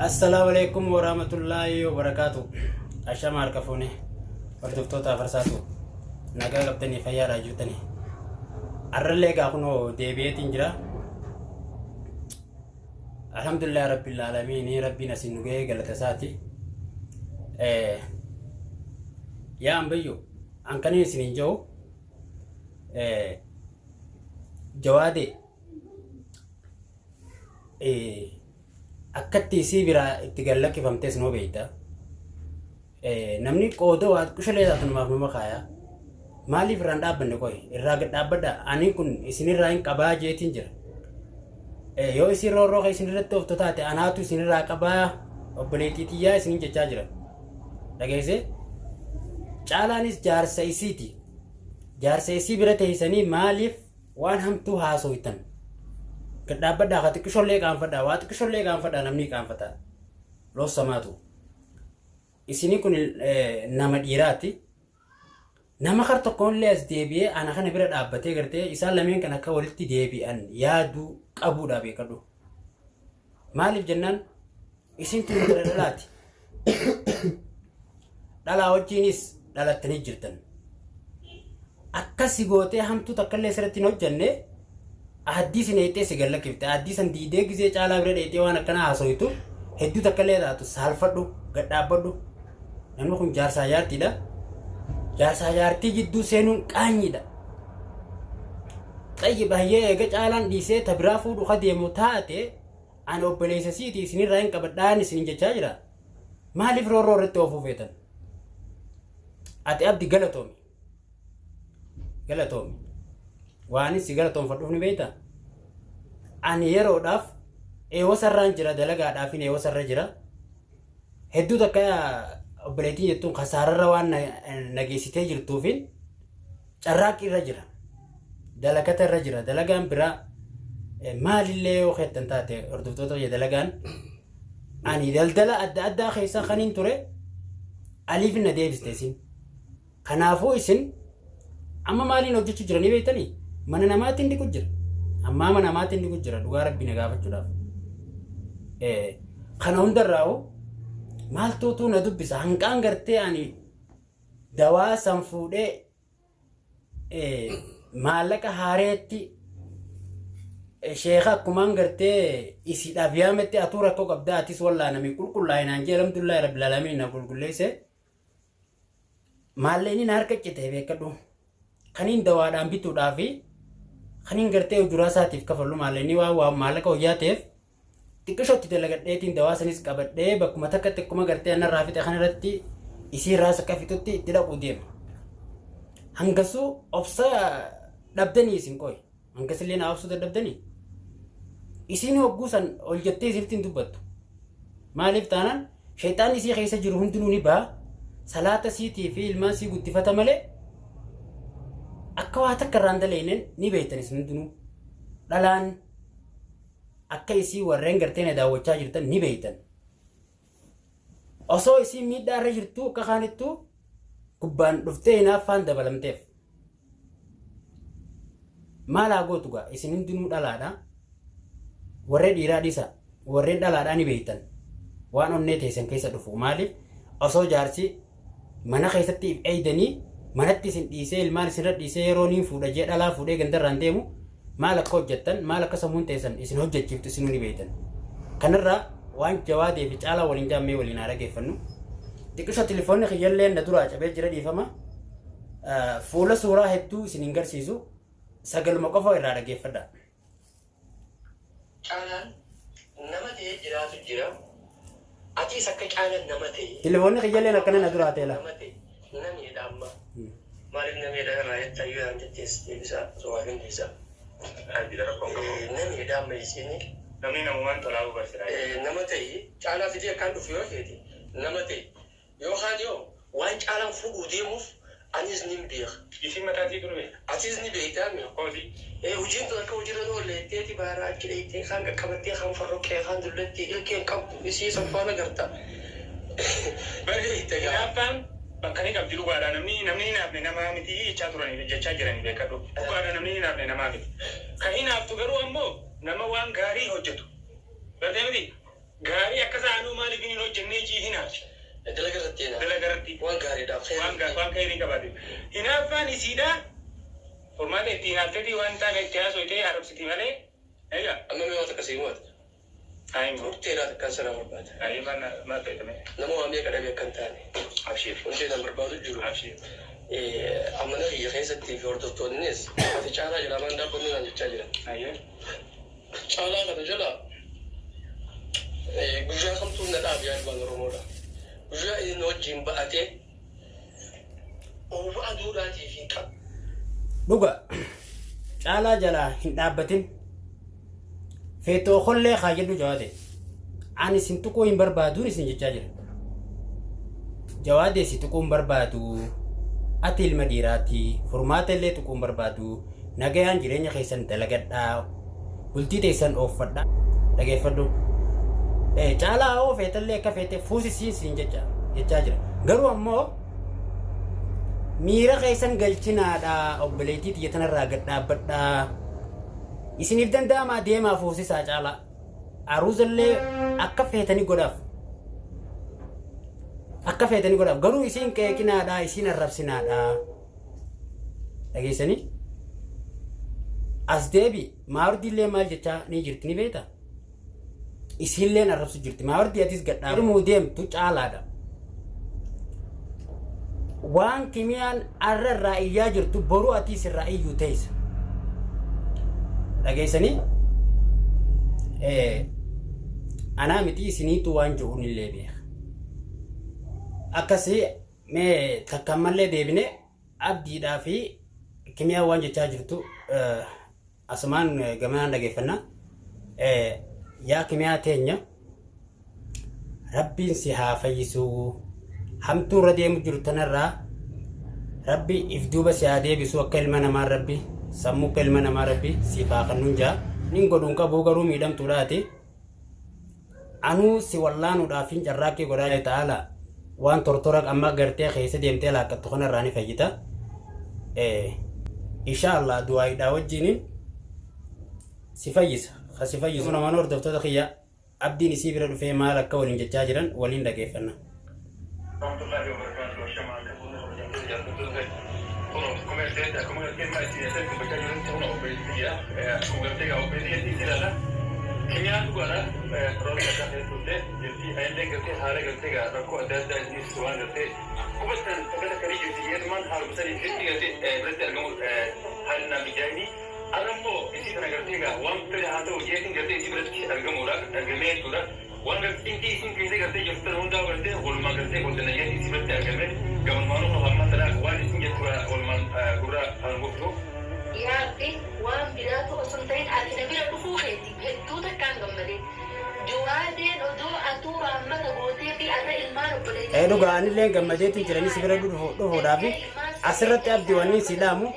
Assalaamu alaikum warahmatullaahi wabarakaatu. Ashama harka fuune hordoftoota afarsaatu nagaa qabdanii fayyaadhaa jirtanii. Arrallee egaa kunoo deebi'eetiin jira. Alhamdulillah rabbil aalamiin, rabbiin asiin nu ga'ee galata isaati. Yaa ambayyo an kanin isiniin jiru, jawaadee akkatti isii biraa itti gad lakkifamtes noo beekta. Namni qooda waa qushalee taatu namaaf nama kaaya. Maaliif irraan dhaabbanne qoy? Irraa gad dhaabbadha. Ani kun isinirraa hin qabaa jeetiin jira. Yoo isin roorroo kan isinirratti ooftu taate, anaatu isinirraa qabaa, obboleettii tiyyaa isinin jechaa jira. Dhageessee? Caalaanis jaarsa isiiti. Jaarsa isii bira teessanii maaliif waan hamtuu haasoytan? Gad dhaabbadhaa, ka xiqqishollee qaanfadhaa, waa xiqqishollee qaanfadhaa, namni qaanfata. Loossamaatu. Isinii kun nama dhiiraati. Nama kar tokkoon illee as deebi'ee ana kana bira dhaabbatee gartee isaan lameen kan akka walitti deebi'an yaaduu qabuudha beekadhu. Maaliif jennaan, isin tun intala dhalaati. Dhalaa wajjiinis dhalattanii jirtan. Akkasi gootee hamtuu takka illee sirratti hin hojjenne, aaddii sin eeyxee si gallakkifte. Aaddii san diidee gizee caalaa bira dheeyxee waan akkanaa haasoytu hedduu takka illee taatu saalfadhu, gad dhaabbadhu. Namni kun jaarsaa jaartiidha. Jaarsaa jaartii jidduu seenuun qaanyiidha. Xayyi baay'ee eega caalaan dhiisee ta biraa fuudhu ka deemu taate, ani obboleessa siiti, isinirraa hin qabadhaan isinin jechaa jira. Maaliif roorroo irratti oofuu feetan? Ati Abdi, galatoomi. Galatoomi. Waan si galatoonfadhuuf ni beektaa? Ani yeroodhaaf eewwasarraan jira, dalagaadhaafin eewwasarra jira. Hedduu takka obboleettiin jettuun kasaararra waan nageessitee jirtuufin carraaqqii irra jira. Dalagata irra jira. Dalagaan biraa maalillee yoo keettan taate, hordoftoota kiyya, dalagaan ani daldala adda addaa keessa kaniin ture aliif na deebiste isin. Kanaafuu isin amma maaliin hojjechuu jiranii beektanii? Mana namaatiin dhiqu jira. Ammaa mana namaatiin dhiqu jira, dhugaa rabbii na gaafachuudhaaf. Kana hundarraa'u maaltuutu na dubbisa, hanqaan gartee ani dawaa san fuudhee maallaqa haareetti sheeka akkumaan gartee isiidhaaf yaametti, atuu rakkoo qabdaa, atis wallaanami qulqullaa'e naan jee, alhamdulillahi rabbil aalamiin, na qulqulleesse. Maallaqni na harka cite beekadhu. Kaniin dawaadhaan bituudhaa fi kaniin gartee ujuraa isaatiif kafallu maallaqni waan maallaqa wayyaa ta'eef xiqqishootti dalagadheetiin dawaa sanis qabadhee bakkuma takkatti akkuma gartee anarraa fixe kanarratti isii irraas akka fixutti itti dhaquu deema. Hangasuu obsa dhabdanii isin qoy. Hangasillee naa obsuu dadhabdanii. Isiin hogguu san ol jettee isinitti hin dubbattu. Maaliif taanaan, shayxaanni isii keessa jiru hundinuu ni baha. Salaata siitii fi ilmaan sii guddifata malee akka waa takka irraan daleeynen ni beektan isin hundinuu. Dhalaan akka isii warreen gartee na daawwachaa jirtan ni beektan. Osoo isiin miidhaa irra jirtuu akka kaanittuu gubbaan dhuftee hinaaffaan dabalamteef. Maal haa gootu gaa, isin hundinuu dhalaadha. Warreen dhiiraa dhiisa, warreen dhalaadhaa ni beektan. Waan onnee teessan keessa dhufu, maaliif osoo jaarsi mana keessatti if eeydanii manatti isin dhiisee, ilmaan isinirra dhiisee, yeroo niin fuudha jee dhalaa fuudhee gandarraan deemu, maal akka hojjettan, maal akka sammuun teessan isin hojjechiiftu isinuu ni beektan. Kanarraa waan jawaadee fi caalaa waliin jaammee waliin haa dhageeffannu. Xiqqisho tilifoonni kiyyallee na duraa cabee jira, dhiifama. Fuula suuraa hedduu isin hin garsiisu, sagaluma qofa irraa dhageeffadha. Caalaan nama ta'ee jiraatu jira. Atis akka caalaan nama ta'e. Tilifoonni kiyyalleen akkana na duraa teela. Nama ta'e namiidha amma. Maaliif namiidha irraa jettaa yoo naan jettees deebisaa sumaaf hin deebisa. Namiidha amma isiin. Namni namumaan tolaa hubarsira. Nama ta'e caalaa fidee akkaan dhufu yoo feete nama ta'e. Yookaan yoo waan caalaan fuudhuu deemuuf anis nin beeka. Isiin mataa isii dur beekta. Atis ni beektaa mi? Koosii. Ee, hojiin tun akka hojiirra hin oolle jetteeti baaraa achi dheeytee kaan qaqqabattee, kaan farroqqee, kaan dullattii ilkee hin qabdu isii san faana garta. Ni beekta gaa. Hinaaffaan bakka ni qabdi dhugaadha, namni hinaafne namaa miti jechaa turanii jechaa jiranii beekadhu, dhugaadha, namni hinaafne namaa miti. Ka hinaaftu garuu ammoo nama waan gaarii hojjetu gartee miti. Gaarii akka saanuu maaliif hin hojjennee jii hinaafi. Dalaga irratti hinaafa. Dalaga irratti. Waan gaariidhaaf. Waan khayrii qabaate. Hinaaffaan isiidha. Furmaata itti hinaafteeti waan taane itti haasoytee arrabsiti malee. Egaa. Amma mee waan takka sii himaati. Ayi immoo. Murteedhaa takkaan sirraa barbaada. Ayi maal maal fayyadame. Nama waa meeqa dhabe akka hin taane. Abshiir. Wanti isaan barbaadu jiru. Abshiir. Amana kiyya keessatti fi hordoftoonnis ati caalaa jalaa maan dhaabbannu naan jechaa jiran. Ayyee. Caalaa kana jala guyyaa kamtuu na dhaabi yaa ilmaan Oromoodha. Guyyaa inni wajjin ba'atee oowwa aduudhaatii fi qab. Dhuga caalaa jalaa hin dhaabbatin. Feetoo kollee haa jedhu jawaade. Ani isin tuquu hin barbaaduun isin jechaa jira. Jawaadee si tuquu hin barbaadu. Ati ilma dhiiraati. Furmaata illee tuquu hin barbaadu. Nagayaan jireenya keessan dalagadhaa. Bultii teessan ooffadhaa. Dhageeffadhu. Caalaa hoo feetallee akka feete fuusisiin siin jecha jechaa jira. Garuu ammoo miira keessan galchinaadha obboleettii tiyya tanarraa gad dhaabbadhaa. Isiniif danda'amaa deemaa fuusisaa caalaa. Aruuzallee akka feetanii godhaaf. Akka feetanii godhaaf. Garuu isiin qeeqinaadha, isiin arrabsinaadha. Dhageessanii? As deebi maardiillee maal jechaa ni jirti ni beektaa? Isiilleen arrabsu jirti. Maardii atis gadhaa. Heerumuu deemtu caalaadha. Waan kimiyaan arra irraa iyyaa jirtu boru atiis irraa iyyuu teessa. Dhageessanii? Anaa miti isiniitu waan jiruun illee beeka. Akkasii mee takka ammallee deebine abdiidhaa fi kimiyaan waan jechaa jirtu asumaan gamanaan dhageeffanna. Yaa kimiyaa teenya Rabbiin si haa fayyisuu. Hamtuu irra deemu jiru tanarraa Rabbi if duuba si haa deebisu akka ilma namaa Rabbi sammuu akka ilma namaa Rabbi siif haa kennuun jaa. Nin godhuun qabuu garuu miidhamtuudhaati. Anuu si wallaanuudhaaf hin carraaqqii godhaa ta'ala waan tortora amma gartee keessa deemtee laaqqattu kanarraa ni fayyita. Insha Allah du'aayiidhaa wajjiniin si fayyisa. Ka si fayyisu namaan hordoftoota kiyya abdiin isii bira dhufee maal akka waliin jechaa jiran waliin dhageeffanna. Warahmatullahi wabarakatuh. Ashama akka fuula kabajamtoota jaallattoota kun akkuma gartee akkuma gartee amma isin asirratti dubbachaa jirutti kun obboleessi kiyya akkuma gartee gaa obboleessi keetti isin ilaala. Kimiyaan dhugaadha roobni akka keessa turte jirti anillee gartee haala gartee gaa rakkoo adda addaa isinis waan gartee hubattan takka takka ni jirti jeetumaan haaluma sanii sitti gartee biratti argamu haalli naa mijaa'ini. Har'a immoo isii kana gartee gaa waan fedhe haa ta'u jeetiin gartee isii biratti argamuudha argamee jechuudha. Waan gartee cinqii isiin keessa gartee jirtu tana hundaa gartee walumaan gartee qooddanna jeetiin isii biratti argame gamanumaanuu kun hamma tana waan isiin jettu walumaan gurra haa nu buuftu. Yaa Rabbi waan biraatu osoo hin ta'in ati na bira dhufuu keetiif hedduu takkaan gammade. Jawaadeen odoo atuu raammata gooteefii arra ilmaan obboleettii Ee dhugaa anillee gammadeetiin jiranii si bira dhufuudhaaf asirratti abdii wanni si dhaamu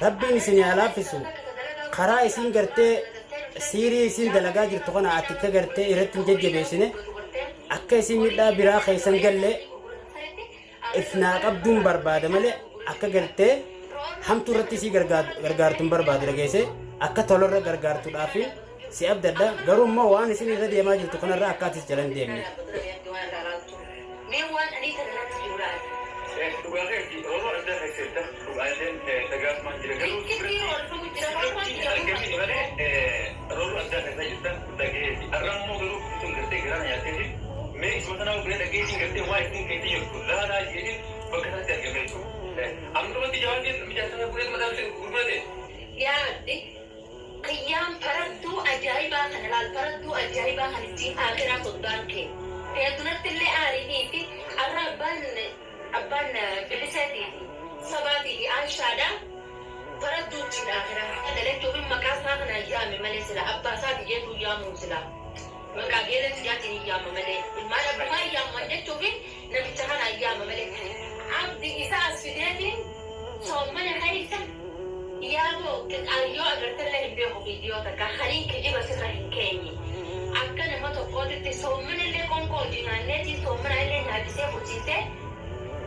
Rabbiin isin haa laaffisu. Karaa isiin gartee siirii isiin dalagaa jirtu kana ati akka gartee irratti hin jajjabeessine akka isiin miidhaa biraa keessan galle if naa qabduun barbaada malee akka gartee hamtuu irratti isii gargaartu hin barbaadu dhageesse akka tolarra gargaartuudhaaf si abdadha garuu immoo waan isin irra deemaa jirtu kanarra akka atis jala hin deemne. Mee waan anii kana irratti jiru laali. Dhugaa keeti roorroo addaa keessa jirta dhugaa illeen dhagaasumaan jira garuu si Rikkifii biratti roorrifamu si jira roorroon biratti jira argamini roorroon malee roorroo addaa keessa jirta dhageeti arra immoo garuu tun gartee garaa na nyaatteeti mee isuma tanaa bira dhageetiin gartee waa isin keessa jirtu laalaa jeetiin bakka sanatti argamee jechuudha. Amnumatti jawaabtiin mijaa sana bu'ee mataa gurgurate. Yaa Rabbi Kiyyaan faradduu ajaa'ibaa kana laal faradduu ajaa'ibaa kan ittiin aakiraa soddaan kee feetunatti illee aarii dhiisi arra abbaan abbaan biliseetii fi sabaatii fi aishaadha faradduu ittiin aakiraa dalachuufin maqaa isaa kanaan yaame malee sila abbaa isaati jeetuu yaamuun sila maqaa geelee kiyyaatiin hin yaama malee ilmaan abbumaa hin yaamuman jechuufin namicha kanaan yaama malee abdi isa as fideetiin soommana keessa Yaaboo qixaan yoo agartellee hin beeku viidiyoo takka kaniin kijiba sirra hin keenye akka nama tokkootitti soommanallee qoonqoo hojii nyaanneetii soommana illee nyaachisee bulchiisee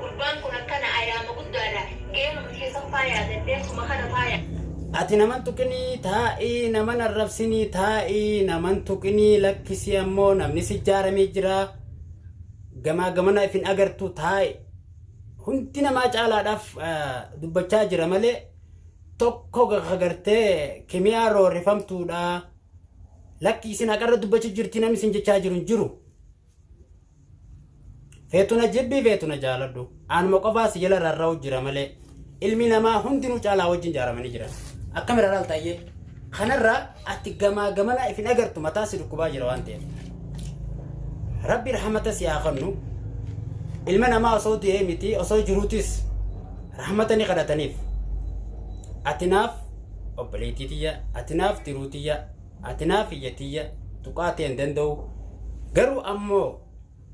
gurbaan kun akkana ayaama guddaadha geeluma keessan faa yaadadhee suma kana faa. Ati naman tuqinii taa'ii, naman arrabsinii taa'ii, naman tuqinii lakkisii, ammoo namni si ijaaramee jira. Gamaa gamana ifin agartu taa'i. Hundi namaa caalaadhaaf dubbachaa jira malee tokko gartee kimiyaa roorrifamtuudha. Lakki isin haqarra dubbachuu jirti namni isin jechaa jiru hin jiru. Feetu na jibbii, feetu na jaaladhu. Anuma qofaa si jala rarra'u jira malee ilmi namaa hundinuu caalaa wajjin ijaaramanii jiran. Akkamirra laaltaayyee? Kanarraa ati gamaa gamana ifin agartu, mataa si dhukkubaa jira waan ta'eef. Rabbi rahmata si haa kennu. Ilma namaa osoo du'ee miti, osoo jiruutis rahmata ni kadhataniif. Ati naaf obboleettii tiyya, ati naaf tiruu tiyya, ati naaf iyya tiyya tuqaa ta'e hin danda'u. Garuu ammoo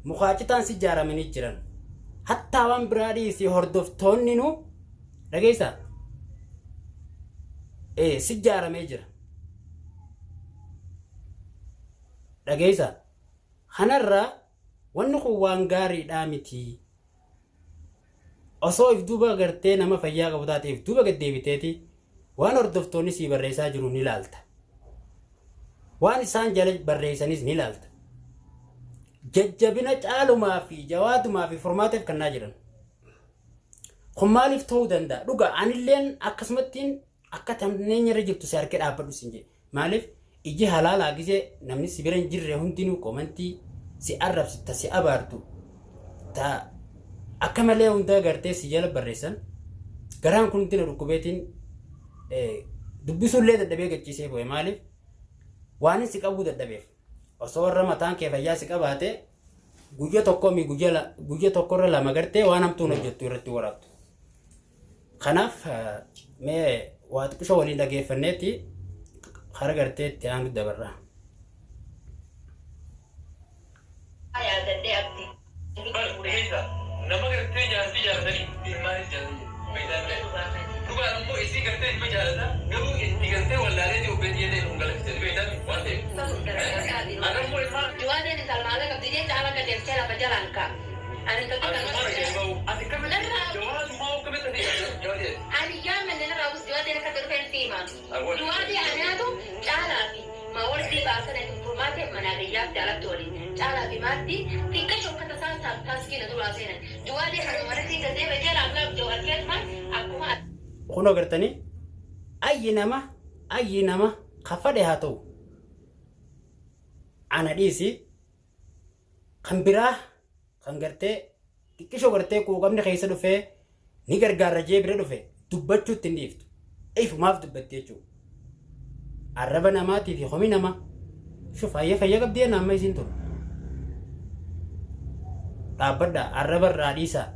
mukaacitaan si ijaaramanii jiran. Hattaa waan biraa dhiisii hordoftoonni nu dhageessaa? Ee, si ijaaramee jira. Dhageessaa? Kanarraa wanni kun waan gaariidhaa miti. Osoo if duuba gartee nama fayyaa qabu taate, if duuba gad deebiteeti waan hordoftoonni sii barreessaa jiru ni laalta. Waan isaan jala barreessanis ni laalta. Jajjabina caalumaa fi jawaadumaa fi furmaateef kannaa jiran. Kun maaliif ta'uu danda'a? Dhuga anilleen akkasumattiin akka tamneenya irra jirtu si harkee dhaabbadhu sin jedhe. Maaliif iji halaalaa gisee namni si bira hin jirre hundinuu komantii si arrabsu, ta si abaartu, ta akka malee hundaa gartee si jala barreessan, garaan kun hundina dhukkubeetiin dubbisuullee dadhabee gachiisee bu'e. Maaliif waan si qabuu dadhabeef. Osoo warra mataan kee fayyaa si qabaate, guyya tokko mi guyya tokkorra lama gartee waan hamtuun hojjettu irratti waraabtu. Kanaaf mee waa xiqqisho waliin dhageeffanneeti kara gartee itti aanu dabarra. Yaadadhee abdii. Bar keessa nama gartee jaartii jaalatanii ilmaanis jaalatanii beektaa. Dhugaan ammoo isii gartee ilma jaalata, garuu itti gartee wallaalee obbeetii jedhee hin galaksise beektaa waan ta'eef. Har'a immoo ilmaan Jawaadeen intal maallaqa qabdi jecha haala qajeelchee lafa jalaan ka'a. Ani intalti Ati akkamitti jawaadumaa akkamitti ati jawaadee? Ani yaammanne narraa bus. Jawaadeen akka dhufeen siima. Jawaadee anaatu caalaa fi maawardii baasan furmaatee manaa biyyaaf jaalatti waliin caalaa fi maatti xiqqasho akka tasaa taaskii na duraa seenan. Jawaadee kan manatti gadee beekee laaflaaf jawaadee akkuma Kun agartanii, ayyi nama, ayyi nama ka fadhe haa ta'u, ana dhiisi, kan biraa kan gartee xiqqishoo gartee quuqamni keessa dhufee ni gargaarra jee bira dhufe dubbachuutti hin dhiiftu. Ifumaaf dubbatti jechuudha. Arraba namaatii fi homi nama shu fayya fayya qabdi jenna. Amma isiin tun dhaabbadha, arraba irraa dhiisaa,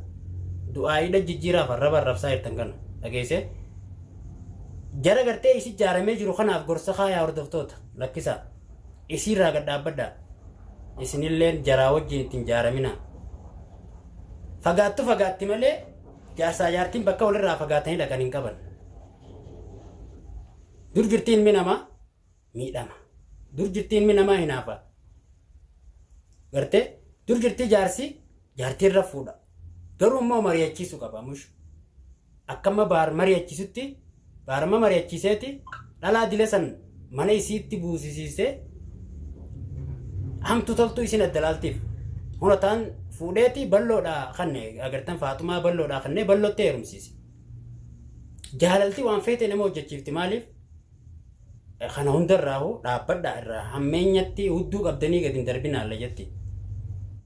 du'aayiidha jijjiiraaf. Arraba arrabsaa jirtan kana dhageesse, jara gartee isi ijaaramee jiru kanaaf gorsa kaayaa. Hordoftoota lakkisaa, isiirraa gad dhaabbadha. Isinilleen jaraa wajjin ittiin jaaramina. Fagaattu fagaatti malee jaarsaa jaartiin bakka walirraa fagaatanii dhaqan hin qaban. Dur jirti ilmi namaa miidhama. Dur jirti ilmi namaa hinaafa. Gartee dur jirti jaarsi jaartii irra fuudha. Garuu immoo mari'achiisuu qaba mush. Akkamma baar mari'achiisutti baarma mari'achiiseeti dhalaa dila san mana isiitti buusisiisee hamtu toltuu isin adda laaltiif. Huna ta'an fuudheeti balloodhaa kanne agartan, Faaxumaa balloodhaa kannee ballootti heerumsiise. Jaalalti waan feete nama hojjechiifti. Maaliif kana hundarraahu dhaabbadhaa, irraa hammeenyatti hudduu qabdanii gadi hin darbinaa jetti.